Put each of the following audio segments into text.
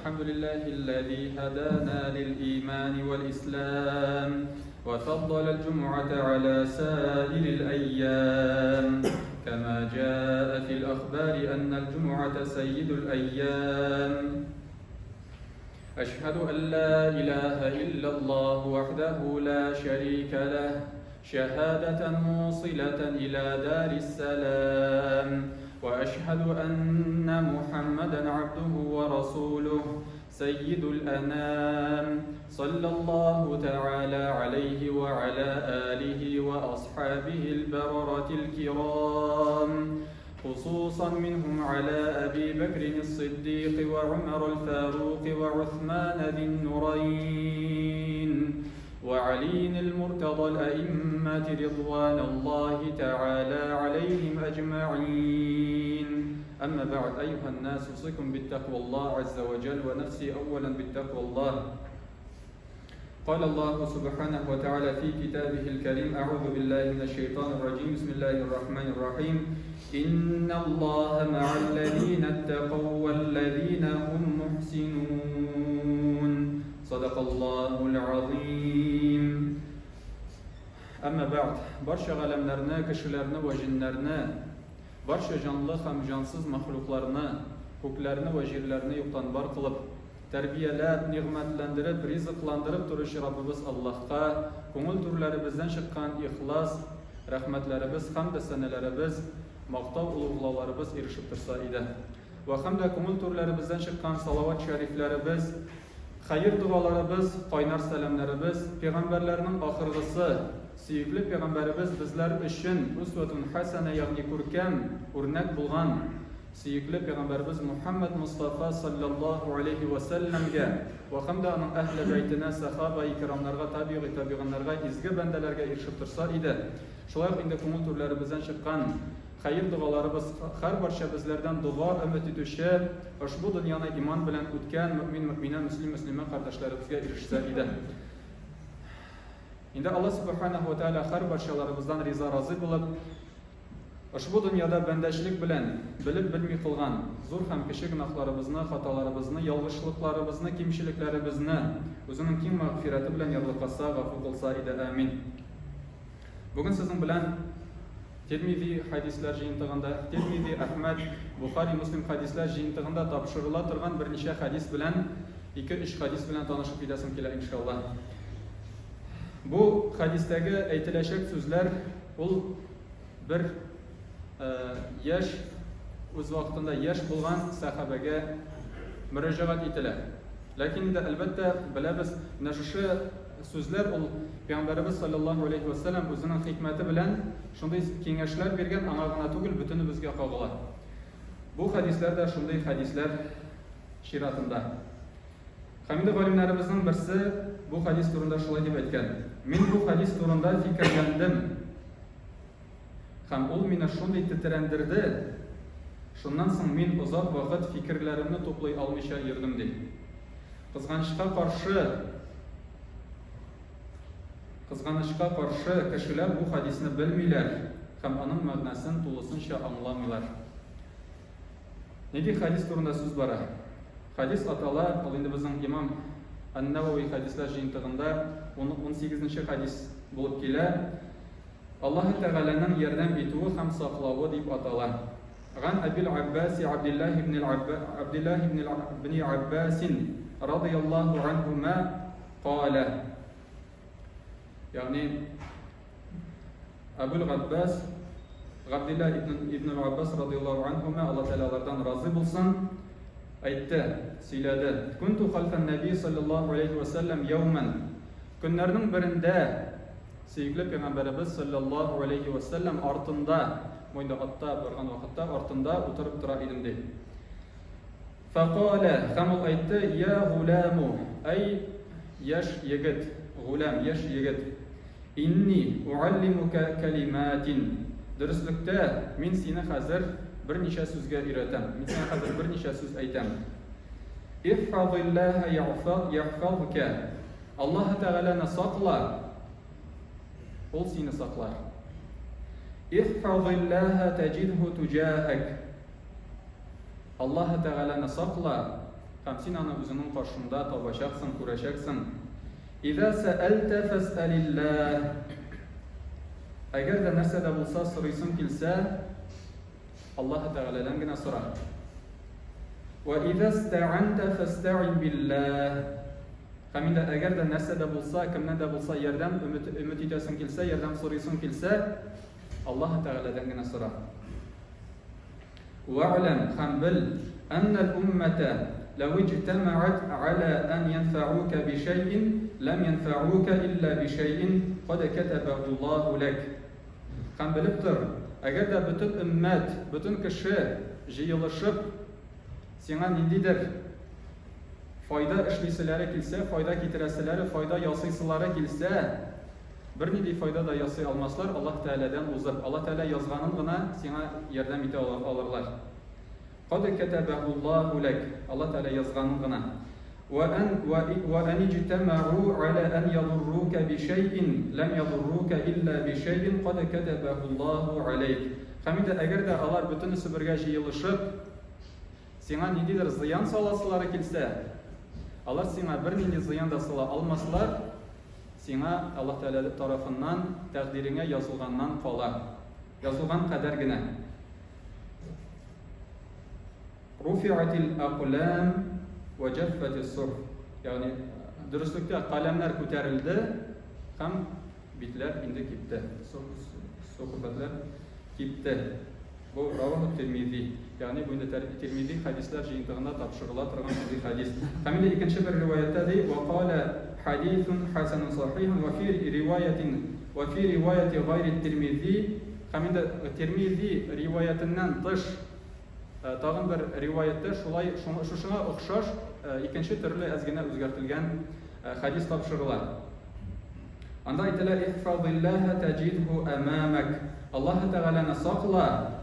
الحمد لله الذي هدانا للإيمان والإسلام وفضل الجمعة على سائر الأيام كما جاء في الأخبار أن الجمعة سيد الأيام أشهد أن لا إله إلا الله وحده لا شريك له شهادة موصلة إلى دار السلام وأشهد أن محمدا عبده ورسوله سيد الأنام صلى الله تعالى عليه وعلى آله وأصحابه البررة الكرام خصوصا منهم على أبي بكر الصديق وعمر الفاروق وعثمان ذي النورين وعلي المرتضى الأئمة رضوان الله تعالى عليهم أجمعين أما بعد أيها الناس أوصيكم بالتقوى الله عز وجل ونفسي أولا بالتقوى الله قال الله سبحانه وتعالى في كتابه الكريم أعوذ بالله من الشيطان الرجيم بسم الله الرحمن الرحيم إن الله مع الذين اتقوا والذين هم محسنون صدق الله العظيم Әмма бәгъд, барча галәмнәрне, кешеләрне вә җеннәрне, барча җанлы һәм җансыз мәхлукларны, күкләрне вә җирләрне юктан бар кылып, Тәрбияләп, нигъмәтләндереп, ризыкландырып торучы Раббыбыз Аллаһка күңел түрләребездән чыккан ихлас рәхмәтләребез, хәмде-сәнәләребез, мактау-олуглауларыбыз ирешеп торса иде. Вә һәм дә күңел түрләребездән чыккан салават-шәрифләребез, хәер-догаларыбыз, кайнар сәламнәребез, пәйгамбәрләрнең ахыргысы, сөекле пәйгамбәребез безләр өчен усвәтун хәсәнә, ягъни күркәм үрнәк булган Сөекле пәйгамбәребез Мухәммәд Мостафа салләллаһу алейһи вә сәлләмгә вә һәм дә аның әһле бәйтенә, сәхабаи кирамнарга, табигый табигыннарга, изге бәндәләргә ирешеп торса иде. Шулай ук инде күңел түрләребездән чыккан хәер догаларыбыз һәрбарча безләрдән дога өмет итүче, ошбу дөньяны иман белән үткән мөэмин-мөэминә, мөслим-мөслимә кардәшләребезгә ирешсә иде. Инде Аллаһ Сүбхәнәһү вә Тәгалә һәрбарчаларыбыздан риза-разый булып, Ошбу дөньяда бәндәчелек белән, белеп-белми кылган зур һәм кече гөнаһларыбызны, хаталарыбызны, ялгышлыкларыбызны, кимчелекләребезне Үзенең киң мәгъфирәте белән ярлыкаса, гафу кылса иде. Амин. Бүген сезнең белән Тирмизи хәдисләр җыентыгында, Тирмизи, Әхмәд, Бухари, Муслим хәдисләр җыентыгында тапшырыла торган берничә хәдис белән, ике-өч хәдис белән танышып китәсем килә, иншалла. Бу хәдистәге әйтеләчәк сүзләр ул бер яшь, үз вакытында яшь булган сәхабәгә мөрәҗәгать ителә. Ләкин инде, әлбәттә, беләбез, менә шушы сүзләр ул Пәйгамбәребез саллаллаһу алейһи ва сәлләм үзенең хикмәте белән шундый киңәшләр биргән, аңа гына түгел, бөтенебезгә кагыла. Бу хәдисләр дә шундый хәдисләр чиратында. Һәм инде галимнәребезнең берсе бу хәдис турында шулай дип әйткән: Мин бу хәдис турында фикерләндем. Һәм ул мине шундый тетрәндерде, шуннан соң мин озак вакыт фикерләремне туплый алмыйча йөрдем, ди. Кызганычка каршы, кызганычка каршы, кешеләр бу хәдисне белмиләр һәм аның мәгънәсен тулысынча аңламыйлар. Нинди хәдис турында сүз бара? Хәдис атала, ул инде безнең имам Ан-Навави хәдисләр җыентыгында 18 хәдис булып килә. Аллаһы Тәгаләнең ярдәм итүе һәм саклавы дип атала. Ган Әбил Аббаси Абдиллаһ ибн Абдиллаһ ибн Аббасин радыяллаһу анһума калә. Ягъни Әбул Габбас Габдилла ибн ибн Аббас радыяллаһу анһума Аллаһ Тәгалә алардан разый булсын әйтте, сөйләде. Кунту халфан наби саллаллаһу алейхи ва саллям яуман. Көннәрнең берендә сөекле пәйгамбәребез саллаллаһу алейхи ва саллям артында, бу инде атта барган вакытта артында утырып тора идем ди. Фәкалә, һәм ул әйтте, Я гуляму, әй яшь егет, гулям, яшь егет, инни уаллимука кәлиматин, дөреслектә, мин сине хәзер берничә сүзгә өйрәтәм, мин сиңа хәзер берничә сүз әйтәм. Ихфазиллаһа яхфазка, Аллаһы Тәгаләне сакла, ул сине саклар. Ихфазиллаһа тәҗидһу туҗаһак, Аллаһы Тәгаләне сакла, Һәм син аны үзеңнең каршыңда табачаксың, күрәчәксең. Иза сәәлтә фәсәлилләһ. Әгәр дә нәрсә дә булса сорыйсың килсә, Аллаһ Тәгаләдән генә сора. Вә иза стәәнтә фәстәгыйн билләһ. Һәм инде әгәр дә нәрсә дә булса, кемнән дә булса ярдәм өмет, өмет итәсең килсә, ярдәм сорыйсың килсә, Аллаһ Тәгаләдән генә сора. Вәгъләм, һәм бел, әннәл уммәтә ләү иҗтәмәгать галә ән янфәгүкә бишәйин, ләм янфәгүкә илля бишәйин кад кәтәбәһуллаһу ләк. Һәм белеп тор, әгәр дә бөтен өммәт, бөтен кеше җыелышып, сиңа ниндидер файда эшлиселәре килсә, файда китерәселәре, файда ясыйсылары килсә, Бернинди файда да ясый алмаслар Аллаһ Тәгаләдән узып. Аллаһ Тәгалә язганын гына сиңа ярдәм итә алырлар. Кад кәтәбәһуллаһу ләк. Аллаһ Тәгалә язганын гына. Вә ән вә ән иҗтәмәгу аля ән ядуррука бишәйин ләм ядуррука илля бишәйин кад кәтәбәһуллаһу аләйк. Һәм инде әгәр дә алар бөтенесе бергә җыелышып, сиңа ниндидер зыян саласылары килсә, алар сиңа бернинди зыян да сала алмаслар, Сиңа Аллаһ Тәгалә тарафыннан тәкъдиреңә язылганнан кала. Язылган кадәр генә. Руфиатил акълам ва җаффатис сухф. Ягъни, дөреслектә каләмнәр күтәрелде һәм битләр инде кипте. Сухфәтләр кипте. Бу Раваху Тирмизи, ягъни бу инде Тирмизи хәдисләр җыентыгында тапшырыла торган шундый хәдис. Һәм инде икенче бер риваятьтә ди, Ва каля хадисун хасанун сахихун ва фи риваятин ва фи риваяти гайри Тирмизи. Һәм инде Тирмизи риваятеннән тыш тагын бер риваятьтә шулай шушыңа охшаш икенче төрле әз генә үзгәртелгән хәдис тапшырыла. Анда әйтелә, Ихфазиллаһа таҗидһу әмамәк. Аллаһы Тәгаләне сакла,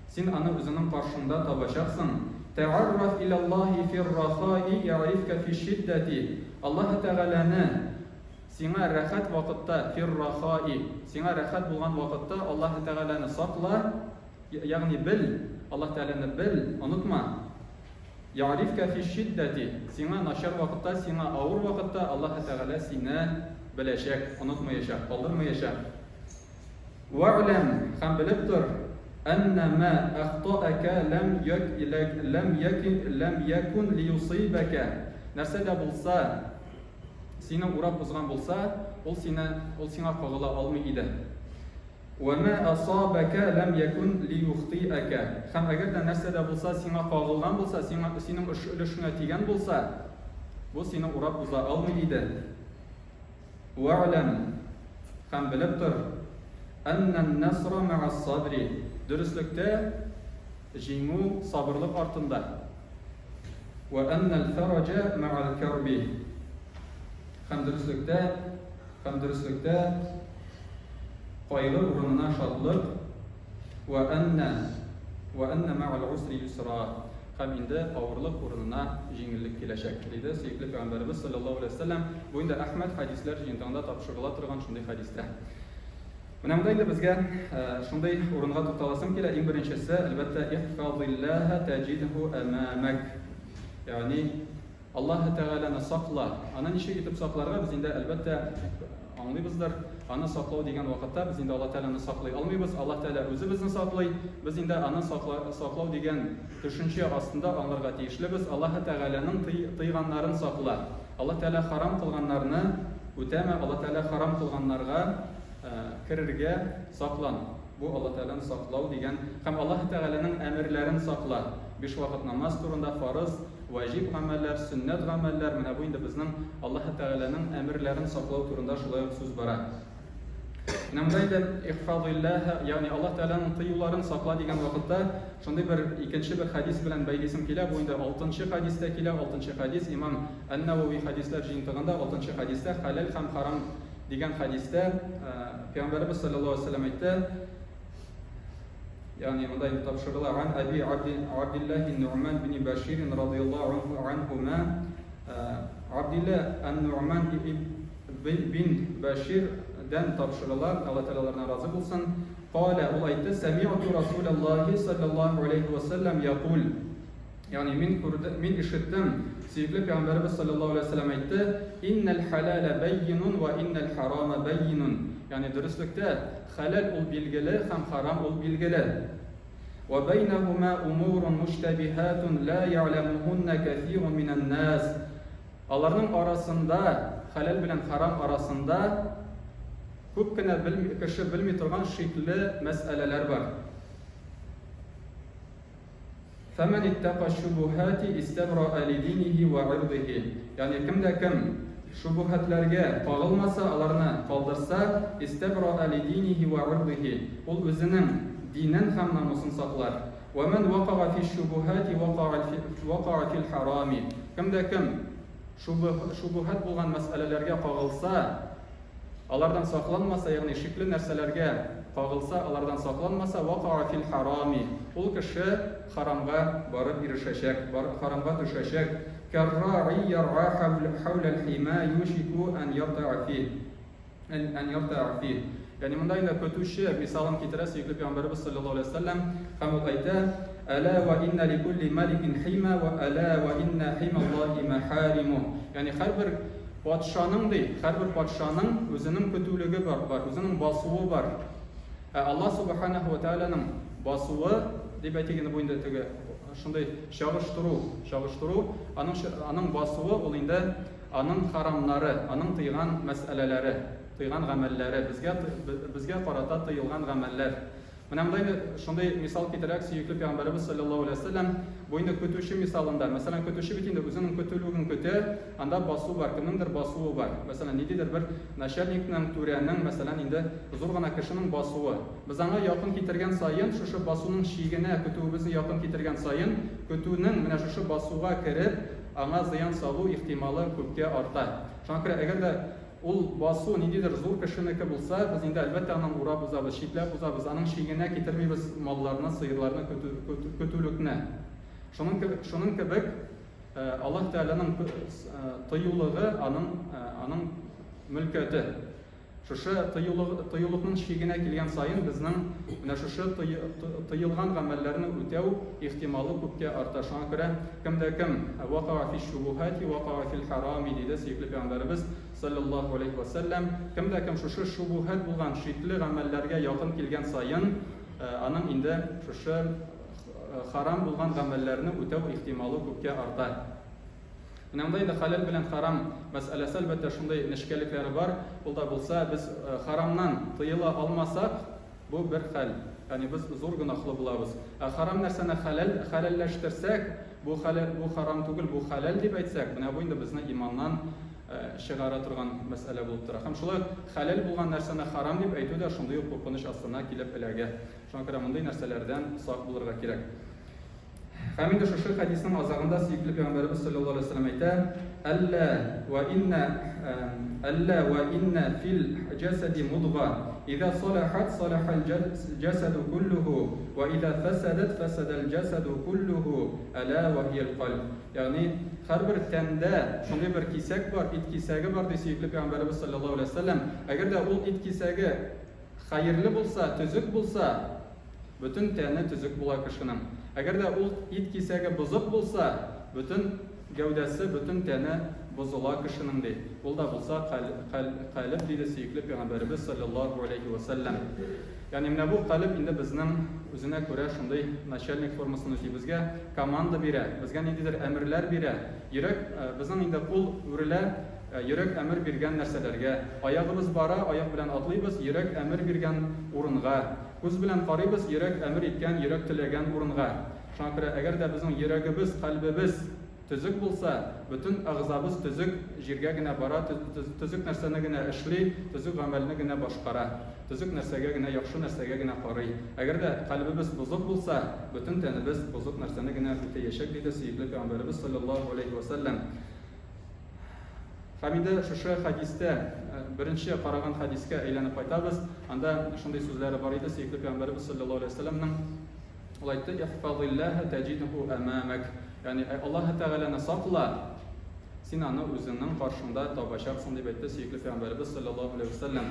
син аны үзеңнең каршыңда табачаксың. Тәгарраф иләллаһи фир-рахаи я'рифка фиш-шиддәти. Аллаһы Тәгаләне сиңа рәхәт вакытта, фир-рахаи, сиңа рәхәт булган вакытта Аллаһы Тәгаләне сакла, ягъни бел, Аллаһ Тәгаләне бел, онытма. Я'рифкә фиш-шиддәти, сиңа начар вакытта, сиңа авыр вакытта Аллаһы Тәгалә сине беләчәк, онытмаячак, калдырмаячак. Вәгъләм, һәм белеп тор, әннә мә әхтаәкә ләм як ләм яки ләм якун лиюсыйбәкә, нәрсә дә булса сине урап узган булса, ул сине, ул сиңа кагыла алмый иде. Вә мә асабәкә ләм йәкүн лиюхтиәкә. Һәм әгәр дә нәрсә дә булса сиңа кагылган булса, сиңа, синең өлешеңә тигән булса, бу сине урап уза алмый иде. Вәгъләм, һәм белеп тор, әннән-нәсра мәгас-сабри, дөреслектә җиңү сабырлык артында. Вә әннәл-фәраҗә мәгәл-кәрби. Һәм дөреслектә Һәм дөреслектә, кайгы урынына шатлык, вә әннә, вә әннә мәгәл гусри юсра, һәм инде авырлык урынына җиңеллек киләчәк, диде сөекле пәйгамбәребез салләллаһу галәйһи вә сәлләм. Бу инде Әхмәд хәдисләр җыентыгында тапшырыла торган шундый хәдистә. Менә монда инде безгә шундый урынга тукталасым килә. Иң беренчесе, әлбәттә, ихфазиллаһа таҗидһу әмамәк. Ягъни Аллаһы Тәгаләне сакла. Аны ничек итеп сакларга, без инде, әлбәттә, аңлыйбыздыр. Аны саклау дигән вакытта без инде Аллаһ Тәгаләне саклый алмыйбыз. Аллаһ Тәгалә үзе безне саклый. Без инде аны сакла, саклау дигән төшенчә астында аңларга тиешлебез. Аллаһы Тәгаләнең тый, тыйганнарын сакла. Аллаһ Тәгалә харам кылганнарны үтәмә, Аллаһ Тәгалә харам кылганнарга керергә саклан. Бу Аллаһ Тәгаләне саклау дигән һәм Аллаһ Тәгаләнең әмерләрен сакла. Биш вакыт намаз турында фарыз, ваҗиб гамәлләр, сөннәт гамәлләр, менә бу инде безнең Аллаһ Тәгаләнең әмерләрен саклау турында шулай ук сүз бара. Менә монда инде ихфазиллаһ, ягъни Аллаһ Тәгаләнең тыюларын сакла дигән вакытта шундый бер икенче бер хәдис белән бәйлисем килә. Бу инде алтынчы хәдистә килә, алтынчы хәдис имам Ән-Навави хәдисләр җыентыгында алтынчы хәдистә хәләл һәм харам Дигән хәдистә Пәйгамбәребез салләллаһу алейһи ва сәлләм әйтте, ягъни монда инде тапшырыла, Ан Әби Абдиллаһи Нуъман бин Башир радыяллаһу анһума, Абдилла ан-Нуъман бин Баширдән тапшырыла, Аллаһ Тәгалә алардан разый булсын. Калә, ул әйтте, Сәми'ту Расулаллаһи салләллаһу алейһи ва сәлләм якул. Ягъни мин күрдем, мин ишеттем, сөекле пәйгамбәребез саллаллаһу алейһи ва сәлләм әйтте, Иннәл хәләлә бәййинун ва иннәл харама бәййинун. Ягъни дөреслектә хәләл ул билгеле һәм харам ул билгеле. Ва бәйнәһума умурун муштәбиһатун ла я'ләмуһунна кәсирун минән нас. Аларның арасында, хәләл белән харам арасында күп кенә кеше белми торган шикле мәсьәләләр бар. Фәмән иттака шубухати истәбраә лидинихи вә ирдихи. Ягъни кем дә кем шубухатләргә кагылмаса, аларны калдырса, истәбраә лидинихи вә ирдихи, ул үзенең динен һәм намусын саклар. Вә мән вакага фи шубухати вакага фил харами. Кем дә кем шубухат булган мәсьәләләргә кагылса, Алардан сакланмаса, ягъни шикле нәрсәләргә кагылса, алардан сакланмаса, вакаа фил харами, ул кеше харамга барып ирешәчәк, харамга төшәчәк. Кәрраи ярга хәүләл хима юшику ән яртаа фи, ән яртаа фи. Ягъни монда инде көтүче мисалын китерә сөекле пәйгамбәребез саллаллаһу алейһи ва сәлләм һәм ул әйтә, Әла ва инна ликулли маликин хима ва әла ва инна хималлаһи махариму. Ягъни һәрбер Патшаның, ди, һәрбер патшаның үзенең көтүлеге бар, бар, үзенең басуы бар. Ә Аллаһ Субханаһу ва Тәгаләнең басуы, дип әйтик инде бу инде теге шундый чагыштыру, чагыштыру, аның аның басуы ул инде аның харамнары, аның тыйган мәсьәләләре, тыйган гамәлләре, безгә безгә карата тыелган гамәлләр. Менә монда инде шундый мисал китерәк, сөекле пәйгамбәребез салләллаһу алейһи ва сәлләм бу инде көтүче мисалында. Мәсәлән, көтүче бит инде үзенең көтүлеген көтә, анда басу бар, кемнеңдер басуы бар. Мәсәлән, ниндидер бер начальникның, түрәнең, мәсәлән, инде зур гына кешенең басуы. Без аңа якын китергән саен, шушы басуның чигенә көтүебезне якын китергән саен, көтүнең менә шушы басуга кереп, аңа зыян салу ихтималы күпкә арта. Шуңа күрә, әгәр дә Ул басу ниндидер зур кешенеке булса, без инде, әлбәттә, аннан урап узабыз, читләп узабыз, аның чигенә китермибез малларны, сыерларны, көтү, көтүлекне. Шуның кебек, шуның кебек Аллаһ Тәгаләнең тыюлыгы, аның, аның мөлкәте. Шушы тыюлык, тыюлыкның чигенә килгән саен безнең менә шушы тыелган гамәлләрне үтәү ихтималы күпкә арта. Шуңа күрә кем дә кем вакаа фи шубухати вакаа фил харами диде сөекле пәйгамбәребез саллаллаһу алейһи ва сәлләм. Кем дә кем шушы шубухат булган шикле гамәлләргә якын килгән саен, аның инде шушы харам булган гамәлләрне үтәү ихтималы күпкә арта. Менә монда инде хәләл белән харам мәсьәләсе, әлбәттә, шундый нечкәлекләре бар. Ул да булса, без харамнан тыела алмасак, бу бер хәл. Ягъни без зур гөнаһлы булабыз. Ә харам нәрсәне хәләл, хәләлләштерсәк, бу хәләл, бу харам түгел, бу хәләл дип әйтсәк, менә бу инде безне иманнан чыгара торган мәсьәлә булып тора. Һәм шулай ук хәләл булган нәрсәне харам дип әйтү дә шундый ук куркыныч астына килеп эләгә. Шуңа күрә мондый нәрсәләрдән сак булырга кирәк. Һәм инде шушы хәдиснең азагында сөекле пәйгамбәребез саллаллаһу алейһи ва сәлләм әйтә, Әллә ва инна әллә ва инна фил җәсәди мудга, иза салахат салахал җәсәду куллуху, ва иза фәсәдәт фәсәдәл җәсәду куллуху, әлә ва һиял кальб. Ягъни, һәрбер тәндә шундый бер кисәк бар, ит кисәге бар, ди сөекле пәйгамбәребез саллаллаһу алейһи ва сәлләм. Әгәр дә ул ит кисәге хәерле булса, төзек булса, Бөтен тәне төзек була кешенең. Әгәр дә ул ит кисәге бозык булса, бөтен гәүдәсе, бөтен тәне бозыла кешенең, ди. Ул да булса каль, каль, калеб, диде сөекле пәйгамбәребез салләллаһу галәйһи вә сәлләм. Ягъни менә бу калеб инде безнең үзенә күрә шундый начальник формасын үти, безгә команда бирә, безгә ниндидер әмерләр бирә. Йөрәк, безнең инде кул үрелә йөрәк әмер биргән нәрсәләргә. Аягыбыз бара, аяк белән атлыйбыз, йөрәк әмер биргән урынга. Күз белән карыйбыз, йөрәк әмер иткән, йөрәк теләгән урынга. Шуңа күрә, әгәр дә безнең йөрәгебез, кальбебез төзек булса, бөтен әгъзабыз төзек җиргә генә бара, төзек нәрсәне генә эшли, төзек гамәлне генә башкара, төзек нәрсәгә генә, яхшы нәрсәгә генә карый. Әгәр дә кальбебез бозык булса, бөтен тәнебез бозык нәрсәне генә үтәячәк, диде сөекле пәйгамбәребез салләллаһу галәйһи вә сәлләм. Һәм инде шушы хәдистә, беренче караган хәдискә әйләнеп кайтабыз. Анда шундый сүзләре бар иде сөекле пәйгамбәребез салләллаһу алейһи ва сәлләмнең. Ул әйтте, Ихфазиллаһа тәҗидһу әмамәк. Ягъни, Аллаһ Тәгаләне сакла, син аны үзеңнең каршыңда табачаксың, дип әйтте сөекле пәйгамбәребез салләллаһу алейһи ва сәлләм.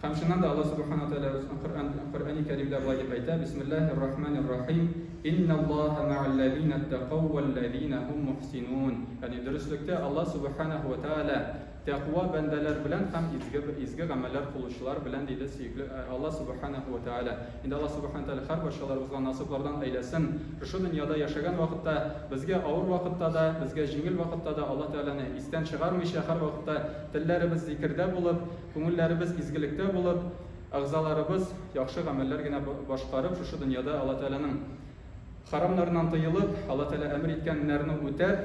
Һәм чыннан да Аллаһ Субхану Тәгалә үзенең Коръән, Коръәни Кәримдә болай дип әйтә, Бисмиллаһир Рахманир Рахим. Инналлаһа мә'әлләзина иттакау вәлләзина һум мухсинун. Ягъни дөреслектә Аллаһ Субханаһу ва Тааля тәкъва бәндәләр белән һәм изге изге гамәлләр кылучылар белән, диде сөекле Аллаһ Субханаһу ва Тааля. Инде Аллаһ Субханаһу Тааля һәрбарчаларыбызга насыйплардан әйләсен. Шушы дөньяда яшәгән вакытта, безгә авыр вакытта да, безгә җиңел вакытта да Аллаһ Тәгаләне истән чыгармыйча, һәрвакытта телләребез зикердә булып, күңелләребез изгелектә булып, Әгъзаларыбыз яхшы гамәлләр генә башкарып, шушы дөньяда Алла Тәгаләнең харамнарыннан тыелып, Алла Тәгалә әмер иткәннәрне үтәп,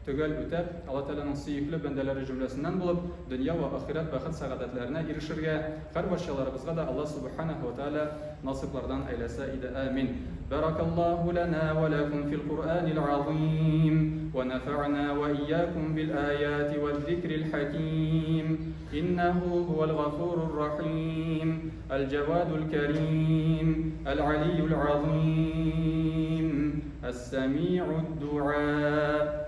төгәл үтәп, Алла Тәгаләнең сөекле бәндәләре җөмләсеннән булып, дөнья вә ахирәт бәхет-сәгадәтләренә ирешергә һәрбарчаларыбызга да Алла Сүбхәнәһү вә Тәгалә насыйплардан әйләсә иде. Амин. Бәракаллаһу ләнә вә ләкүм фил Куръәнил азыйм, вә нәфәгънә вә иякүм бил аяти вәз-зикрил хәким. إنه هو الغفور الرحيم الجواد الكريم العلي العظيم السميع الدعاء.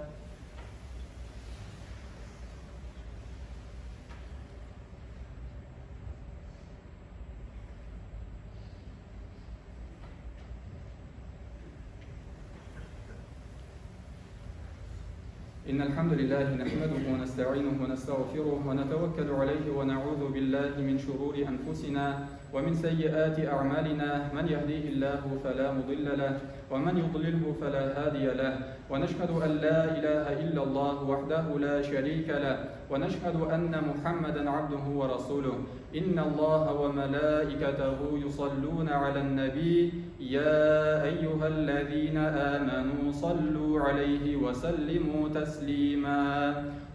إن الحمد لله نحمده ونستعينه ونستغفره ونتوكل عليه ونعوذ بالله من شرور أنفسنا ومن سيئات أعمالنا، من يهديه الله فلا مضل له ومن يضلله فلا هادي له، ونشهد أن لا إله إلا الله وحده لا شريك له، ونشهد أن محمدا عبده ورسوله. إن الله وملائكته يصلون على النبي يا أيها الذين آمنوا صلوا عليه وسلموا تسليما.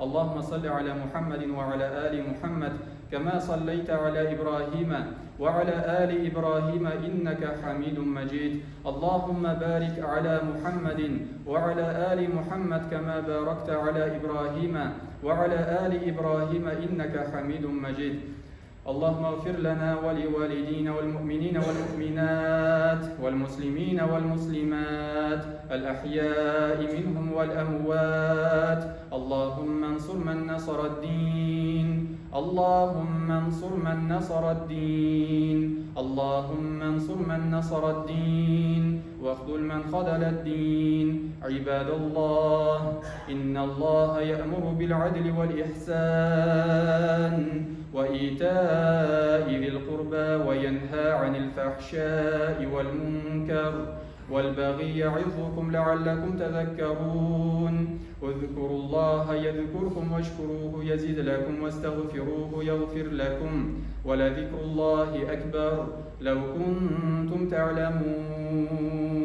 اللهم صل على محمد وعلى آل محمد كما صليت على إبراهيم وعلى آل إبراهيم إنك حميد مجيد. اللهم بارك على محمد وعلى آل محمد كما باركت على إبراهيم وعلى آل إبراهيم إنك حميد مجيد. اللهم اغفر لنا ولوالدينا والمؤمنين والمؤمنات والمسلمين والمسلمات الأحياء منهم والأموات. اللهم انصر من نصر الدين، اللهم انصر من نصر الدين، اللهم انصر من نصر الدين، واخذل من خذل الدين. عباد الله، إن الله يأمر بالعدل والإحسان وإيتاء ذي القربى وينهى عن الفحشاء والمنكر والبغي يعظكم لعلكم تذكرون. اذكروا الله يذكركم واشكروه يزد لكم واستغفروه يغفر لكم، ولذكر الله أكبر لو كنتم تعلمون.